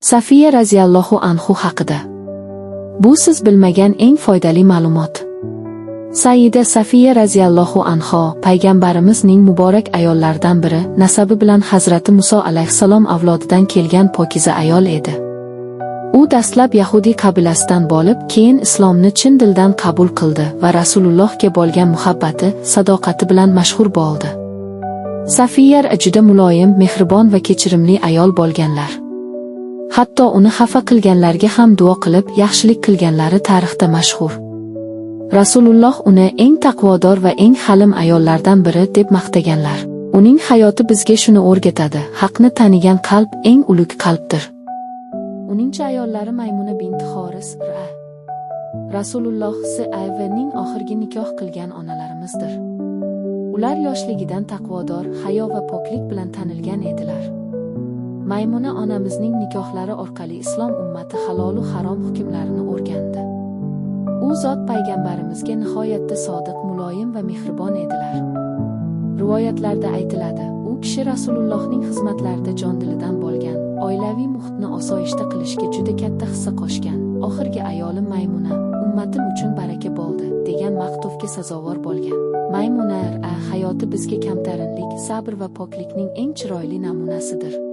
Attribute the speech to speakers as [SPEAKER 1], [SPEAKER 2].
[SPEAKER 1] Safiya radhiyallohu anhu haqida. Bu siz bilmagan eng foydali ma'lumot. Sayyida Safiya radhiyallohu anho payg'ambarimizning muborak ayollaridan biri, nasabi bilan Hazrati Muso alayhissalom avlodidan kelgan pokiza ayol edi. U dastlab Yahudi qabilasidan bo'lib, keyin islomni chin dildan qabul qildi va Rasulullohga bo'lgan muhabbati, sadoqati bilan mashhur bo'ldi. Safiya juda muloyim, mehribon va kechirimli ayol bo'lganlar. Hatto uni xafa qilganlarga ham duo qilib, yaxshilik qilganlari tarixda mashhur. Rasululloh uni eng taqvodor va eng halim ayollardan biri deb maqtaganlar. Uning hayoti bizga shuni o'rgatadi: haqni tanigan qalb eng ulug' qalbdir. Uningcha ayollari Maymuna binti Xoris ra. Rasululloh S.A.V. ning oxirgi nikoh qilgan onalarimizdir. Ular yoshligidan taqvodor, hayo va poklik bilan tanilgan edilar. Maymuna onamizning nikohlari orqali islom ummati halolu harom hukmlarini o'rgandi. U zot payg'ambarimizga nihoyatda sodiq, muloyim va mehribon edilar. Rivoyatlarda aytiladi, u kishi Rasulullohning xizmatlarida jondilidan bo'lgan, oilaviy muhitni osoyishta qilishga juda katta hissa qo'shgan. "Oxirgi ayolim Maymuna ummatim uchun baraka bo'ldi" degan maqtovga sazovor bo'lgan. Maymuna ra hayoti bizga kamtarinlik, sabr va poklikning eng chiroyli namunasidir.